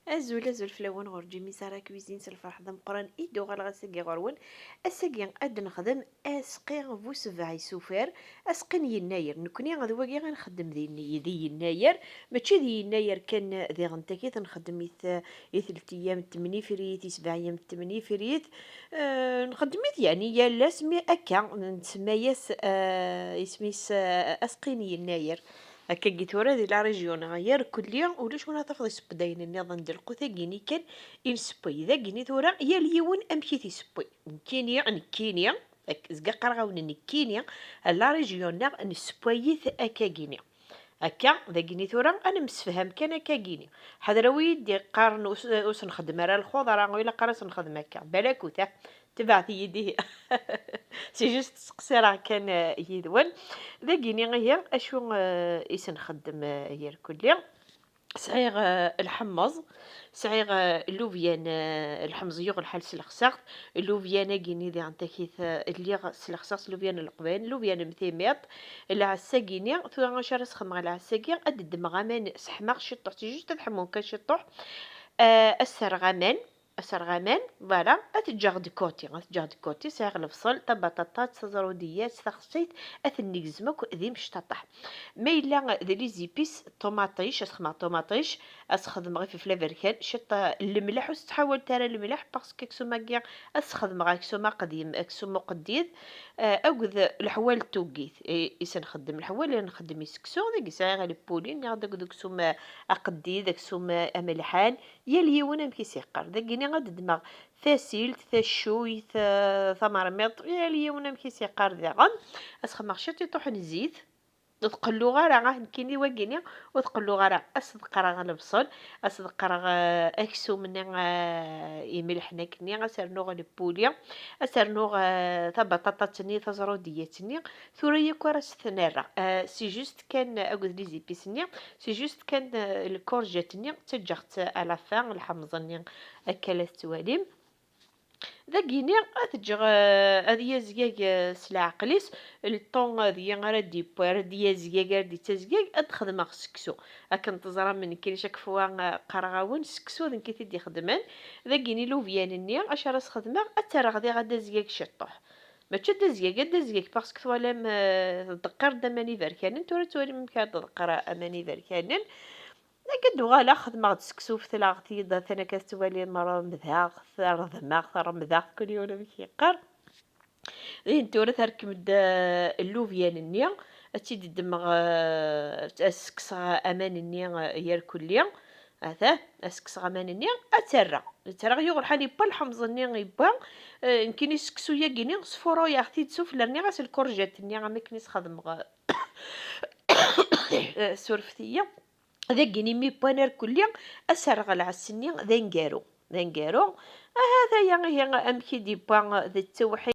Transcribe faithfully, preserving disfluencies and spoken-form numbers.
Azul, azul fell-awen, ɣur Jimmy Sara Cuisine, s lferḥ d ameqqran i d-uɣaleɣ ass-agi ɣur-wen. Ass-agi ad d-nexdem asqi bu sebɛa isufar, asqi n yennayer. Nekni d wagi i nxeddem di, di yennayer, mačči di yennayer kan, diɣen takit nxeddem-it i telt ayyam n tmenifrit, i sebɛa ayyam n tmenifrit. Eh, nxeddem-it yeɛni yal ass, mi akka nsemma-yas, eh, isem-is, eh, asqi n yennayer. Akkagi tura di la région neɣ yerkelli, ulac win ara tafeḍ isewwi-d ayen nniḍen d lqut-agi-ni kan i nsewway. Dagi-ni tura yal yiwen amek i t-isewwi. Nekkini, nekkini, ak-, zgiɣ qqareɣ-awen nekkini, la région-nneɣ nessewway-it akkagi-ni. Akka, dagi-ni tura ad nemsefham kan akkagi-ni. Ḥader a wi d-iqqaren ur s-, ur s-nxeddem ara lxuḍra, ur ilaq ara s-nxeddem akka. Balakut, ah, tebɛet-iyi-d ihi. C'est juste ttseqsireɣ kan, eh, yid-wen. Dagi-ni ihi, acu, eh, i s-nxeddem, eh, yerkelli? Sɛiɣ, eh, lḥemmeẓ, sɛiɣ, eh, llubyan, eh, lḥemmeẓ yuɣ lḥal slexseɣ-t, llubyan-agi-ni diɣen takit, eh, lliɣ slexseɣ s llubyan n leqbayel, llubyan n timiṭ, lɛessa-gini, tura acu ara sxedmeɣ lɛessa-gi, ad d-ddmeɣ aman, seḥmaɣ ciṭṭuḥ, c'est juste ad ḥemmun kan ciṭṭuḥ, eh, ad s-rreɣ aman, ad s-rreɣ aman, voilà, ad t-ǧǧeɣ de côté, ad t-ǧǧeɣ de côté, sɛiɣ lebṣel, tabaṭaṭat, taẓrudiyat, taxsayt, ad ten-negzem akk d imecṭaṭaḥ. Ma yella d les épices, ṭumaṭic, ad sxedmeɣ ṭumaṭic, ad sxedmeɣ ifelfel aberkan, ciṭ n lemleḥ, ur s-ttḥawalet ara lemleḥ, parce que aksum-agi ad sxedmeɣ aksum aqdim, aksum uqeddid, eh, akked leḥwal n tuggit, i, i s-nxeddem, leḥwal i nxeddem i seksu, dagi sɛiɣ lpuli, nniɣ-d akked aksum, eh, aqeddid, aksum, eh, amelḥan, yal yiwen amek i s-yeqqar. Dagini ad d-ddmeɣ tasilt, taccuyt, eh, tamermiṭ, yal yiwen amek i s-yeqqar diɣen. Ad sxedmeɣ ciṭ iṭuḥ n zzit, ur tqelluɣ ara, ah, nekkini wagini ur tqelluɣ ara. Ad s-ḍeqqreɣ lebṣel, ad s-ḍeqqreɣ, eh, aksum-nni, eh, imelḥen akkenni, ad s-rnuɣ lpuli, ad s-rnuɣ, eh, tabaṭaṭat-nni, taẓrudiyat-nni. Tura yakk ara s-ten-rreɣ. Eh, c'est juste kan akked les épices-nni, c'est juste kan, eh, lkurjat-nni, ttaǧǧaɣ-tt à la fin, lḥemẓ-nni akka la tettwalim. Dagini ad ǧǧeɣ, eh, ad yazgag, eh, s leɛqel-is, le temps, eh, dagi ara d-yewwi, ara d-yazgag, ara d-yettazgag, ad d-xedmeɣ seksu. Akken teẓram nekkini chaque fois, eh, qqareɣ-awen seksu d nekk i t-id-ixedmen. Dagini lubyan-nni acu ara s-xedmeɣ, ad tt-rreɣ diɣ ad d-azgag ciṭṭuḥ. Mačči ad d-azgag, ad d-azgag, parce que twalam, eh, tḍeqqir-d aman iberkanen, tura ad twalim amek ara d-tḍeqqer aman iberkanen. Akka d-uɣaleɣ xedmeɣ-d seksu, fetleɣ-t-id, atan akka tettwalim, remdeɣ-t, reḍmeɣ-t, remdeɣ-t, kul yiwen amek yeqqar. Dihin tura terkem-d, eh, llubyan-nni, ad tt-id-ddmeɣ, eh, ad s-kkseɣ aman-nni, eh, yerkelli. Ata, ad s-kkseɣ aman-nni, ad tt-rreɣ. Ad tt-rreɣ yuɣ lḥal yewwa lḥemẓ-nni yewwa, eh, nekkini seksu-yagi-ni, sfuruyeɣ-t-id sufella, rniɣ-as lkurjat-nni, am akken i s-xedmeɣ, eh, surfet-iyi. Dagini mi wwan irkelli, ad s-rreɣ lɛess-nni d aneggaru. D aneggaru. Ahat aya ihi amek i d-yewwa d ttewḥid.